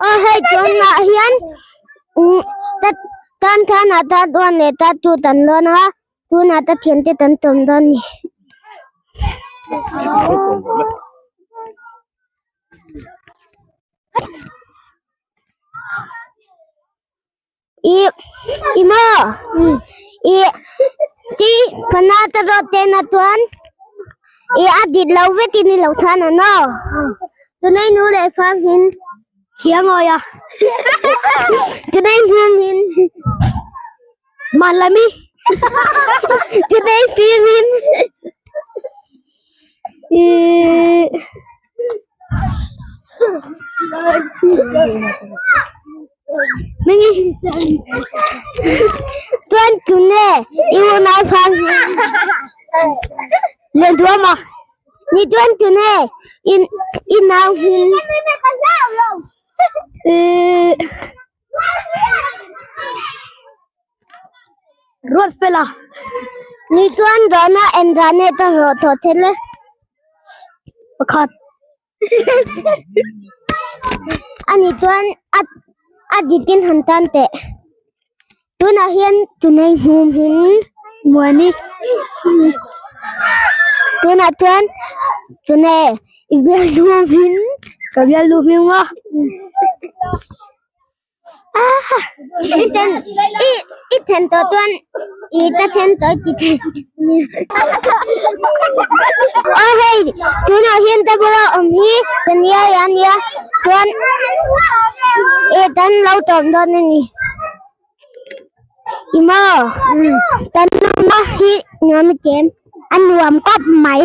Aw hei tunah hian umm tan tan ah tan one leh tan two tan dawn a tunah ta thiante kan tawm dawn a ni. Ih ih maw ih ti pana ta rawh te na chuan ih a dik lo vek in i lo chhan ang aw tunai nu leh fa hmin thiam awi a tunai hnu hmin malami tunai fi hmin ih. Tuan tune i unau phang le duam a ni tuan tune in i nau hin ruat fela ni chuan rana en rane ta ro tho thele pakhat Ani chuan a a ditin han tan teh tunah hian tunei hmum hin muani tunah chuan tune i bialnu hming ka bialnu hming a. I then i i then tawh chuan i ta then tawh i ti thei aw hei tunah hian te bula awm hi paniai a nia chuan e tan lo tawm dawn a ni i maw tan awm hi nuam i ti em a nuam kawp mai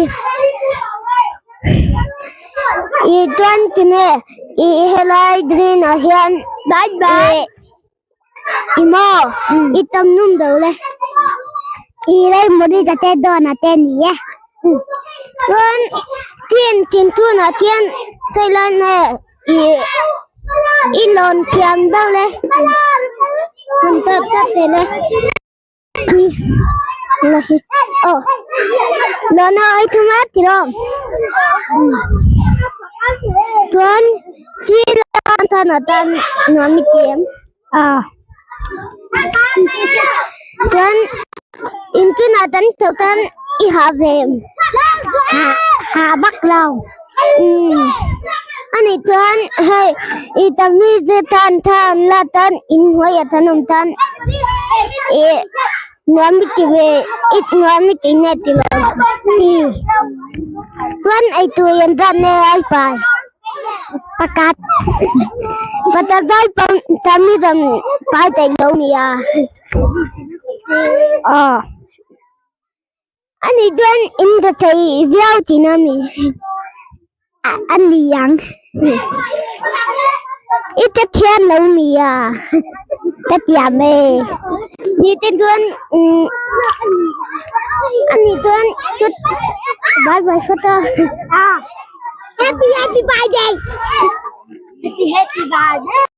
i chuan tinge i helai green ah hian i maw i tam num deuh le i rei mawri te dawn ah te a ni e chuan tin tin tunah khian chailai nge i lawn thiam deuh le han tap tap thei le. Lawna ai thung a tiraw chuan thil a tan atan nuam i ti em a chuan inchungah kan chhoh chuan i hah ve em hah hah vak lo umm ani chuan hei ih tammi te tan tan la tan inhnuaiah tan awm tan ih nuam i ti ve ih nuam i ti nge ti lo ih chuan eitur in zat nge ai pai pakhat pakhat vai pawh tammi rawn pai daih lo nia aw. Ani chuan in ta thei viau thin a mi a ni ang i ta thiam lo mi a ka tiam e ni te chuan umm ani chuan chut bye bye phawt a happy happy birthday happy happy birthday.